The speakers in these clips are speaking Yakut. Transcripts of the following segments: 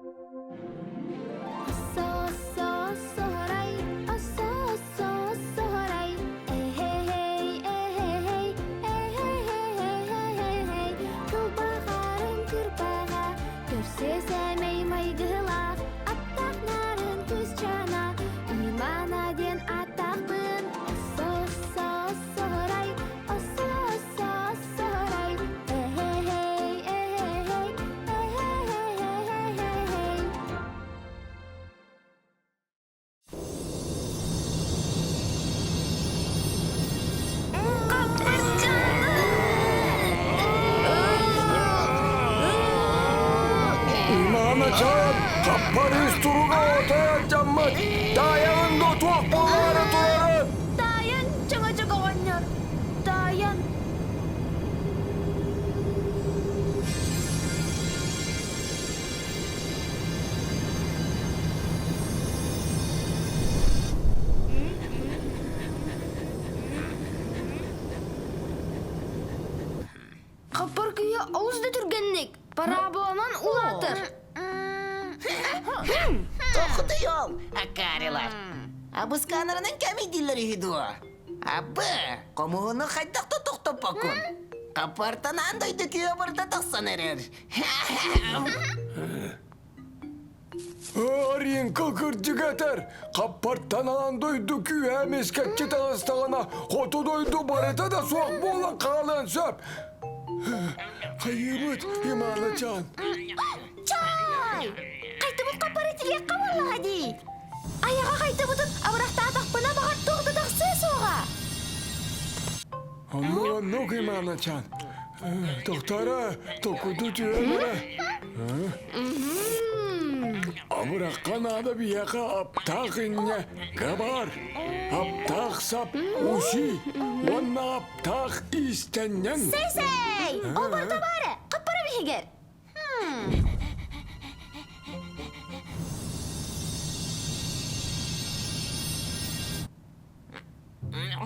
Оссо-оссо-оссоһорай, оссо-оссо-оссоһорай, эһэ-һэй, эһэ-һэй, эһэ-һэй-һэй-һэй-һэй, кылбаҕарын кырбаҕа, көрсө сэмэй майгылаах, аттаах нарын кыысчаана, Имана диэн ааттаахпын, оссо-оссо-оссоһорай, оссо-оссо-оссоһорай, эһэ-һэй, эһэ-һэй, эһэ-һэй-һэй-һэй-һэй. Маамачаан, хаппарыыс туруга отойон дьаммыт, таайаҕын да туох буолаары турарын? Таайан чөҥөчөк оҕонньор, таайан. Хаппар күйэ олус да түргэнник параболанан улаатар. Тохтуйуом, акаарылар. Абыскаанарынан кэмийдиллэр үһү дуо? Абы, хомуһуну хайдах да тохтоппоккун. Хаппартан аан дойду күө барыта тахсан эрэр. Аринка кырдьык этэр, хаппартан аан дойду күүһэ эмискэччи таҕыстаҕына, хоту дойду барыта да суох буолан хаалыан сөп. Хайыыбыт, Иманачаан? Чай! Хайтыбыт хаппары тилиэххэ буоллаҕа дии. Айаҕа хайтыбытын абырахтаатахпына баҕар туох да тахсыа суоҕа. Оннук Иманачаан. Тохтара, токуду түһэн эрэ. Абырахха наада биһиэхэ аптаах инньэ габар, аптаах сап уши уонна аптаах иистэнньэҥ. Сэй-сэй! Ол барыта баара, хаппара биһигэр.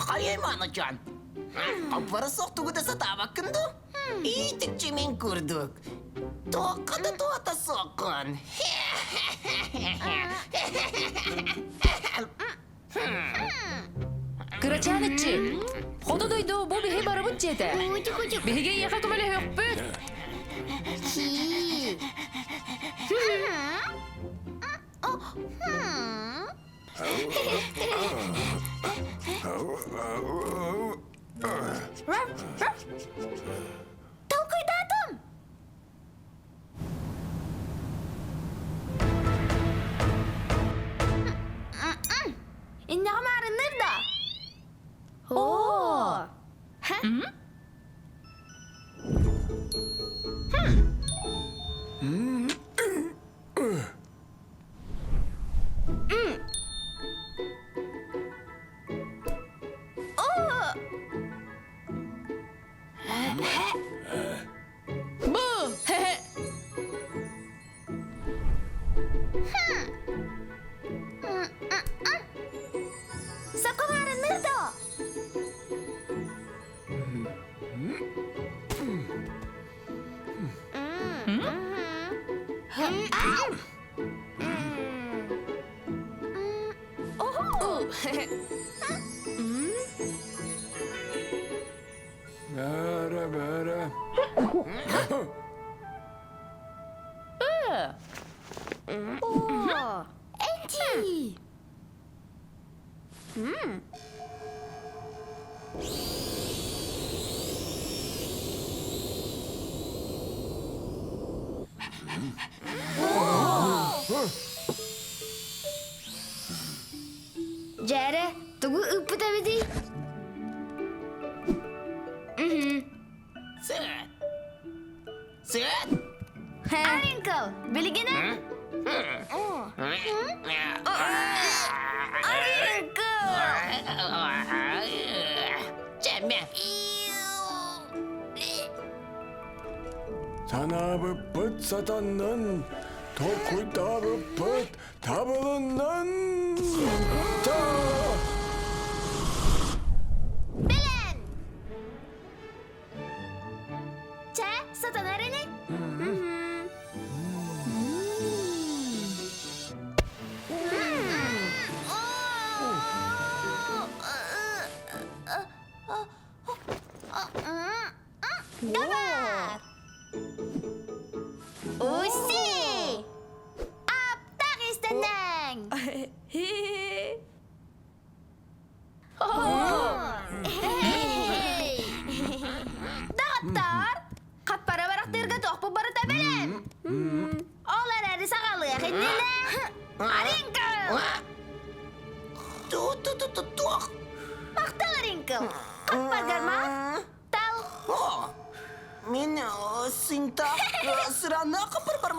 Хайа Иванычан, хаппара суох тугу да сатаабаккын дуу? Иитикчи мин курдук. Туохха да туота суоххун. Кырачаан иччи, хоту дойду бу биһи барыбыт дьиэтэ. Биһиги эйиэхэ көмөлөһүөхпүт. Толкуйдаатым! Иннэҕэ маарынныыр да? Оо! Бу! Соколарыныр да! Бээрэ, бээрэ. О, Энди! Дьээрэ, тугу ыыппыт эбитий? Сыт! Сыт! Аринкл, билигин Аринкл! Чэмэ! Санаабыппыт сатаннын, толкуйдаабыппыт табылыннын! Бэлэм! Чэ, сатанар ини?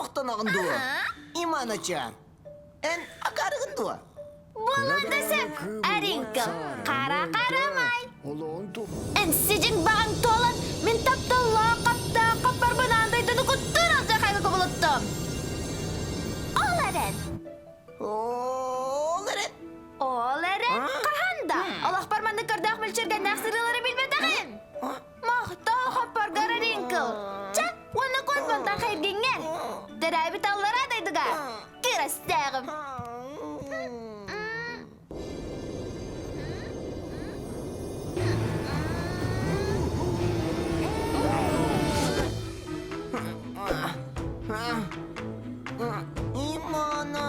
махтанаҕын дуо? Иманачаан, эн акаарыгын дуо? Буолуон да сөп, Аринка, хара харамай. Эн сидьиҥ баҕаҥ туолан, мин тапталлаах хаптаах хаппарбын аан дойдуну куттуур алдьархайга кубулуттум. Ол эрэн. Ол эрэн. Ол эрэн хаһан да олохпор маннык көрдөөх мүлчүргэннээх сырыылары билбэтэҕим. Мохтоох хоппоргор Ринкл. Чэ, уонна куот мантан хайгиҥҥэр. Төрөөбүт аллараа дойдуга кырастааҕым. Имана!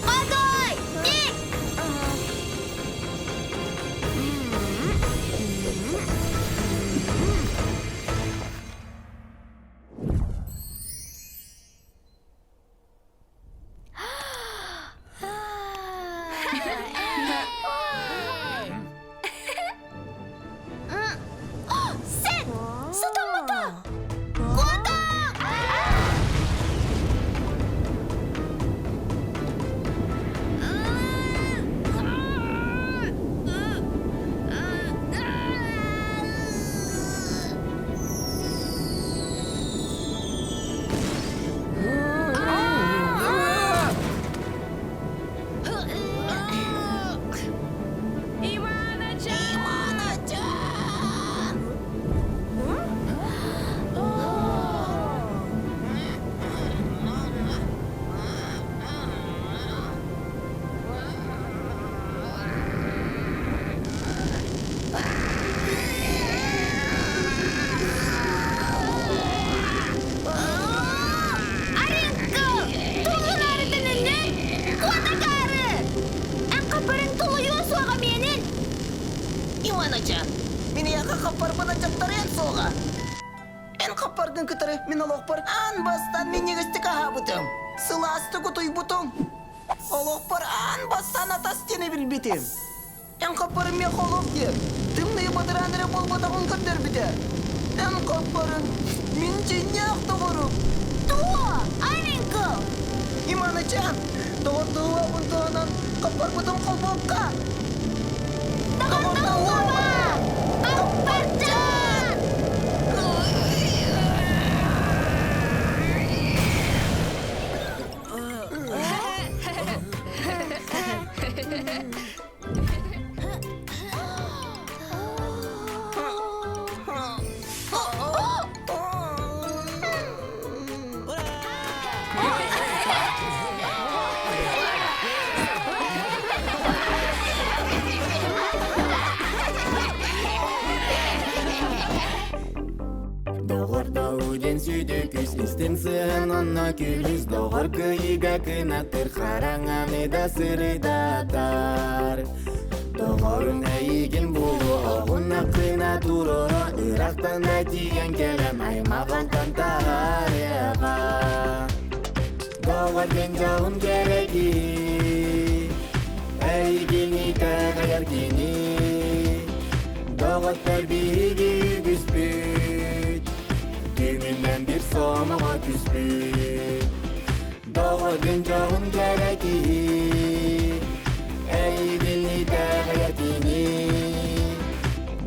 Хотой! Ик! Сен! Сатаммата! Куотаҥ! Иваначан! Иманачан! Арыҥкы! Туллунаары төнүннүн! Куотакаары! Эн хаппарыҥ тулуйуо суоҕа миэнин! Иваначан, мин эйиэхэ хаппарбын дьахтарыан суоҕа. Эн хаппаргын кытары мин олохпор аан бастаан минньигэстик аһаабытым, сылаастык утуйбутум. Олохпор аан бастаан атас диэни билбитим. Эн хаппарым миэхэ олох диэн, тымныы бадараан эрэ буолбатаҕын көрдөрбүтэ. Эн хаппарыҥ мин дьиҥнээх доҕорум. Туо! Арыҥкы! Иванычан, доҕордоһуобун туһанан хаппарбытын холбуохха. Доҕордоһуоба! Хаппарчан! Доҕордоһуу диэн сүдү күүс истиҥ сыһыан онно күлүс доҕор кыйыга кынаттыр хараҥаны да сырыдатар Доҕорун эйигин булуо оҕун аккына туруоро ырахтан да тиийэн кэлэн аймаҕынтан таһаарыаҕа Доҕор диэн дьоһун кэрэ киһи эйигин итэҕэйэр кини Доҕоттор биһиги үгүспүт Түмүнэн биир сомоҕо түспүт Доҕоргун дьоһун кэрэ киһи Эйигин итэҕэйэр кини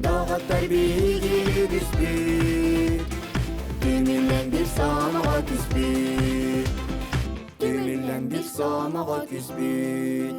Доҕоттор биһиги үгүспүт Түмүнэн биир сомоҕо түспүт Түмүллэн биир сомоҕо түспүт.